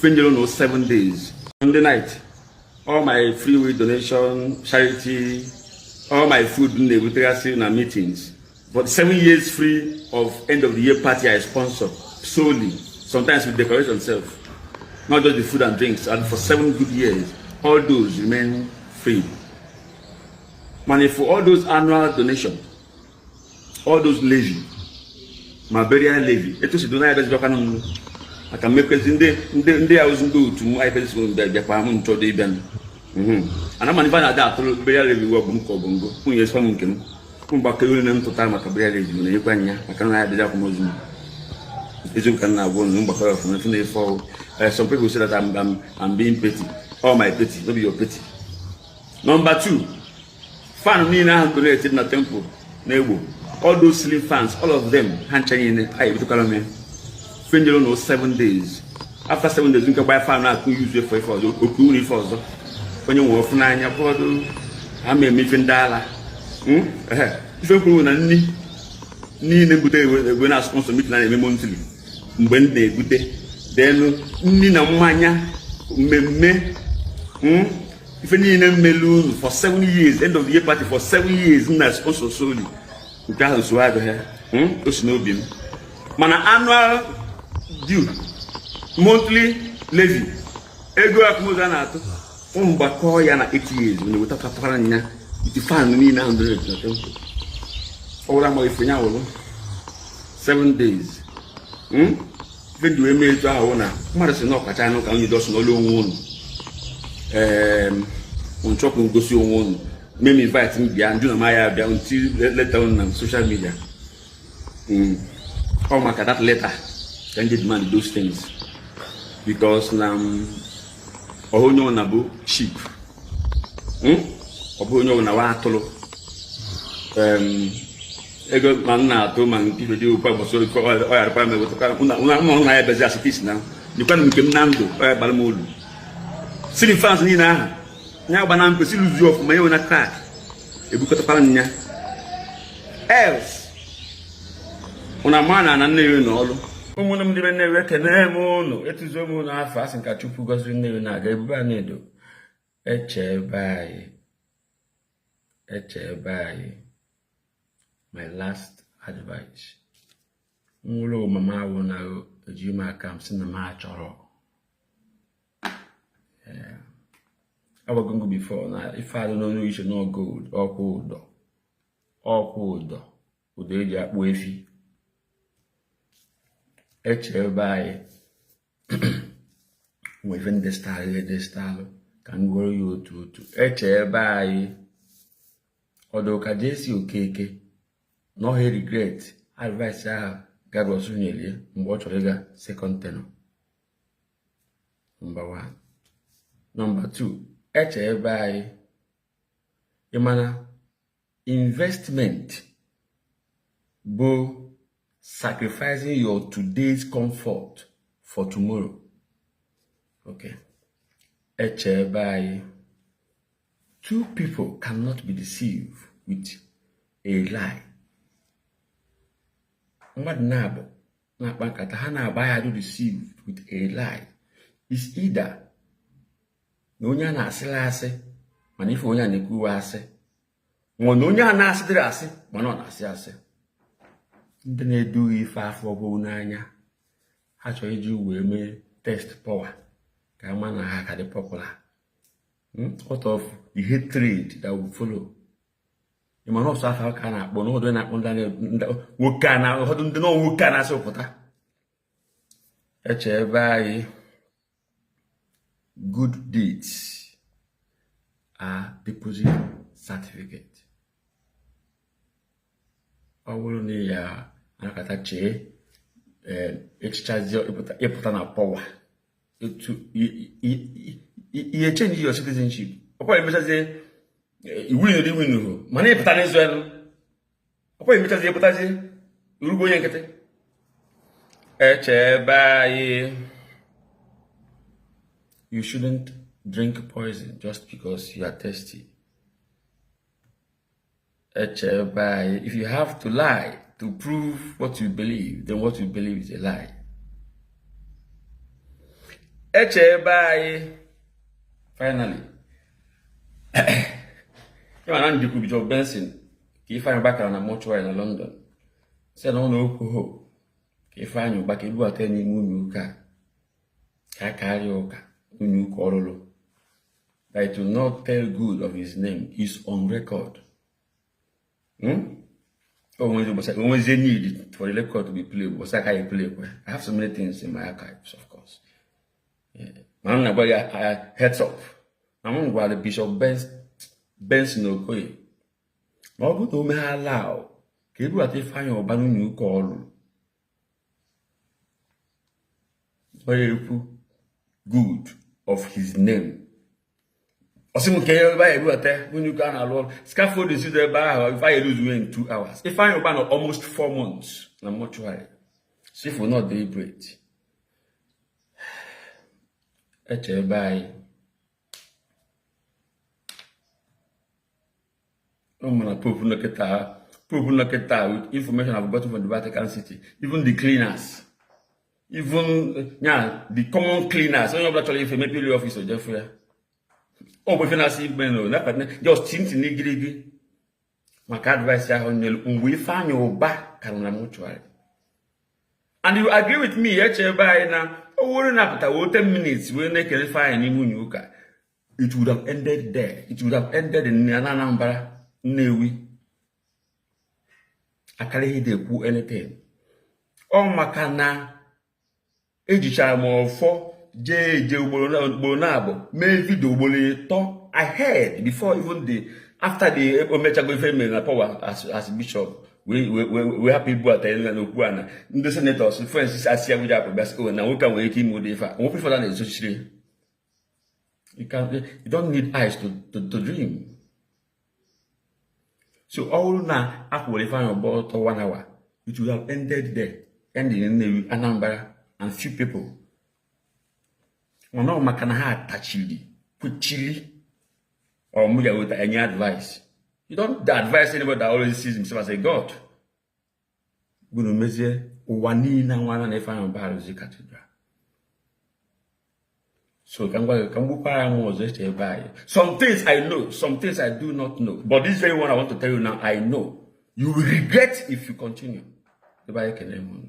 Fenjere no 7 days Sunday night, all my free will donation, charity, all my food m na-ebutegasị na meetings for 7 years, free of end of the year party I sponsor solely, sometimes with decoration self, not just the food and drinks, and for 7 good years, all those remain free. Mana for all those annual donation, all those levy, ma burial levy, etu si do na ya bịakwanụ m maka mmekwezi ndị ya ozi, ndị otu m anyị bịazi bịa bịakwa m nchọdo ịbịa. Ana mana ife a na-ada atụrụ burial levy wụ bụ m ka ọ bụ ngo nwunye esikwa m nke m mgbakọ elu na ntụta maka burial levy na enyekwa nya maka na ya bịa akwamozu m. Eziokwu ka m na-agwa unu, mgbakọ ya ọfụma na ife ọwụ. Some people say that I'm being petty. All my petty no be your petty. Number two, fan niile ahụ donate na temple na-egbo, all those ceiling fans, all of them, ha ncha niile anyị ebutekwara m ya. Fenjere no 7 days. After 7 days, nke gbaya fan na-akụ yuzu efe ife ọzọ, oku uru ife ọzọ onye nwe ọfụ n'anya bọọdụ ha ma eme ife ndị ala. Ife kwuru na nni niile mbute egwe na sponsor meeting na-eme monthly mgbe m na-ebute denu nni na mmanya mmemme, ife niile mmelu unu for 7 years, end of the year party for 7 years m na sponsor solely, nke ahụ so adịghị o si n'obi m. Mana annual due, monthly levy, ego akụmozu a na-atụ mgbakọ ya na 8 years na-ewetakwara nya iti fan niile ahụ dịrị na temple ọwụrụ amaghị ife ya wụrụ 7 days. Ife ndị wee mee etu ahụ na mmadụ si na ọkacha anụ ka onye dọsụ n'ọlụ onwe unu, ee, nchọpụ ngosi onwe unu mee m invite m bịa njụ na m ya bịa nti leta unu na social media. Ọ maka that letter ka ndị demand those things, because na ọ onye ọbụla bụ sheep, Ọ bụ onye ọbụla wa atụrụ. Ego ma m na-atụ ma nke ife dị okwu agbasa ọ yarịkwa m eweta ụmụ na ya bịazi asịta isi na nyekwana m nke m na ndụ ọ ya gbara m olu. Ceiling fans niile ahụ ya gba na mpe si luzu ọfụma ya na crack, ebukọtakwara m ya. Else ụna ma na ana Nnewi na ọlụ. Ụmụnne m ndị be Nnewi, ekene m ụnụ, etuzo m ụnụ afọ asị nka Chukwu gọziri Nnewi na-aga ebube a na-edo eche ebe anyị, eche ebe anyị. My last advice, nwụrụ mama awụ na eji m aka m si na m achọrọ. Agwago before na ife adị n'onu iche no gold, ọkwụ ụdọ, ọkwụ ụdọ, ụdọ eji akpụ efi. Eche ebe anyị nwe ife ndị staalụ ede staalụ ka m gụọrọ ya otu otu. Eche ebe anyị ọdụ ka Jesi Okeke na ọha regret advice ahụ Gabriel nyere ya mgbe ọ chọrọ ịga second tenure. Number one. Number two, eche ebe anyị, ị mana investment bụ sacrificing your today's comfort for tomorrow. Okay, eche ebe anyị, two people cannot be deceived with a lie. Mmadụ na-abụ na-akpa nkata ha na-agba ya deceived with a lie is either na onye a na-asịla asị mana ife onye a na-ekwuwe asị, ma na onye a na-asịdịrị asị mana ọ na-asị asị. Ndị na-edughị ife afọ bụ n'anya ha chọrọ iji wee mee test power ka ama na ha ka dị popular. Out of the hatred that will follow, ị ma na ọsọ afọ ka a na-akpọ na ụfọdụ na-akpọ ndị nwoke a na ụfọdụ ndị nọ nwoke a na-asị pụta. Eche ebe anyị, good deeds are deposit certificate. Ọ bụrụ na ya anakọta chee echichazie ịpụta na power etu ihe change your citizenship, ọkwa emechazie iwin iwin mana ịpụta n'ịzụ elu, ọkwa emechazie ịpụtazie urugo onye nkịtị. Eche ebe anyị, you shouldn't drink poison just because you are thirsty. Eche ebe anyị, if you have to lie to prove what you believe, then what you believe is a lie. Eche ebe anyị finally ịma na njikwu Bishop Benson ka Ifeanyị Ụba kara na mortuary na London, sị na ụlọ okwu ho ka Ifeanyị Ụba ka ebubata n'ime ụlọ ụka ka a karịa ụka ụlọ ụka ọlụlụ, that it will not tell good of his name is on record. Onwezie need for the record to be played, ụbọchị aka ya play kwe. I have so many things in my archives, of course. Ma m na-agwa ya heads up na m gwara Bishop Benson Okoye ma ọ bụrụ na o meghala ahụ ka ebubata Ifeanyị Ụba n'ụlọ ụka ọlụlụ, onye ekwu good of his name. Ọ sị m nke ebe ahụ ebubata onye ụka a na-alụ ọrụ scaffold si ebe ahụ, Ifeanyị lose in 2 hours. Ifeanyị Ụba nọ almost 4 months na mortuary. So if we not deliberate, eche ebe anyị ụmụ na Pope nọkịta with information I've gotten from the Vatican City, even the cleaners, even yeah, the common cleaners, onye ọbụla chọrọ ife mepere ọfịs ojefu ya, ọ bụ ife na-asị igbe na just tintin n'igirigi maka advice ahụ nyelu mgbe Ifeanyị Ụba kara na mortuary. And you agree with me, eche ebe anyị na o were na-apụta wee 10 minutes wee na-ekele Ifeanyị n'ime unyi ụka, it would have ended there. It would have ended in Anambra, Nnewi. Akara ihe ekwu anything. Ọ maka na ejichara m ọfọ jee eje ugboro na-abụ mee vidio ugboro ịtọ ahead before even the after the omechago ife mere na power as bishop wee hapụ ibu ata ya n'okwu a na ndị senators Francis asị Abuja apụ bịa sị na nwoke a nwere ike ime ụdị ife a nwekwe ife na-ezochiri. You don't need eyes to dream. So ọ bụrụ na akwụrụ Ifeanyị Ụba ọtọ 1 hour, it would have ended there, ending in Nnewi, Anambra and few people. Mana ọ maka na ha tachiri kwechiri or mụ ya weta any advice. You don't advise anybody that always sees himself as a god. Bunu mezie ụwa niile nwa na Ifeanyị Ụba arụzi cathedral. So ka m gbukwara m ọzọ eche ebe anyị. Some things I know, some things I do not know. But this very one I want to tell you now, I know. You will regret if you continue. Ebe anyị kene m.